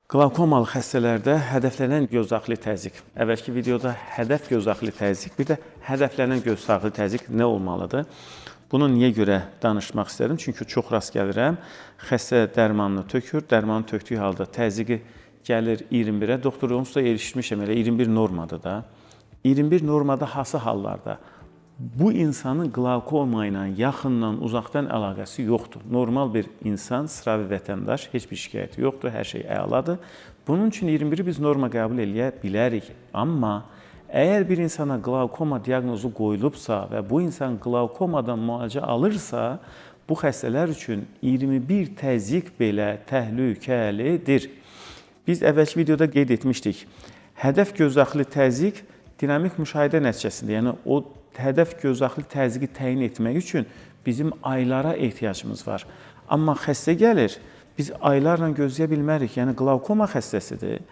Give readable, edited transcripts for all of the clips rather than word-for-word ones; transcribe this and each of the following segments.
Qlaukomalı xəstələrdə hədəflənən gözdaxili təzyiq. Əvvəlki videoda hədəf gözdaxili təzyiq, bir də hədəflənən gözdaxili təzyiq nə olmalıdır? Bunu niyə görə danışmaq istədim? Çünki çox rast gəlirəm. Xəstə dərmanını tökür, dərmanı tökdüyü halda təzyiqi gəlir 21-ə. Doktor, onsuz da erişmişəm, elə 21 normadır da. 21 normada hansı hallarda? Bu insanın qlaukoma ilə yaxından, uzaqdan əlaqəsi yoxdur. Normal bir insan, sıravi vətəndaş, heç bir şikayəti yoxdur, hər şey əladır. Bunun üçün 21-i biz norma qəbul eləyə bilərik. Amma əgər bir insana qlaukoma diaqnozu qoyulubsa və bu insan qlaukomadan müalicə alırsa, bu xəstələr üçün 21 təzyiq belə təhlükəlidir. Biz əvvəlki videoda qeyd etmişdik. Hədəf gözdaxili təzyiq dinamik müşahidə nəticəsində, yəni o hədəf gözdaxili təzyiqi təyin etmək üçün bizim aylara ehtiyacımız var. Amma xəstə gəlir, biz aylarla gözləyə bilmərik. Yəni qlaukoma xəstəsidir.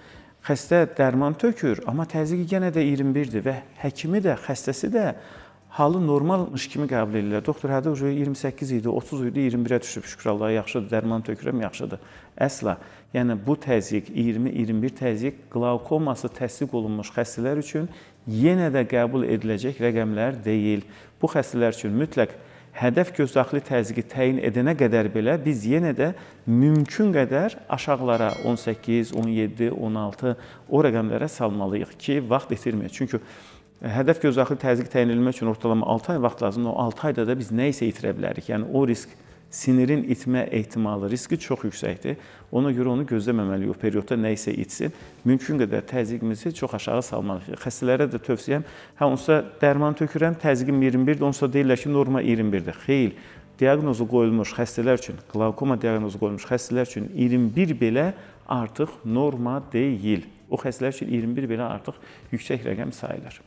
Xəstə dərman tökür, amma təzyiqi yenə də 21-dir və həkimi də, xəstəsi də halı normalmış kimi qəbul edirlər. Doktor, hədə 28 idi, 30 idi, 21-ə düşüb, şükür Allaha, yaxşıdır, dərman tökürəm, yaxşıdır. Əsla. Yəni bu təzyiq 20-21 təzyiq qlaukoması təsdiq olunmuş xəstələr üçün yenə də qəbul ediləcək rəqəmlər deyil. Bu xəstələr üçün mütləq hədəf gözdaxili təzyiqi təyin edənə qədər belə biz yenə də mümkün qədər aşağılara 18, 17, 16 o rəqəmlərə salmalıyıq ki, vaxt itirməyək. Çünki hədəf gözdaxili təzyiq təyin edilmək üçün ortalama 6 ay vaxt lazımdır. O 6 ayda da biz nə isə itirə bilərik. Yəni o risk, sinirin itmə ehtimalı, riski çox yüksəkdir. Ona görə onu gözləməməliyik, o periodda nə isə itsin. Mümkün qədər təzyiqimizi çox aşağı salmalıyıq. Xəstələrə də tövsiyəm, hə onsa dərman tökürəm, təzyiqim 21-dir, onsa deyirlər ki, norma 21-dir. Xeyr, diaqnozu qoyulmuş xəstələr üçün, qlaukoma diaqnozu qoyulmuş xəstələr üçün 21 belə artıq norma deyil. O xəstələr üçün 21 belə artıq yüksək rəqəm sayılır.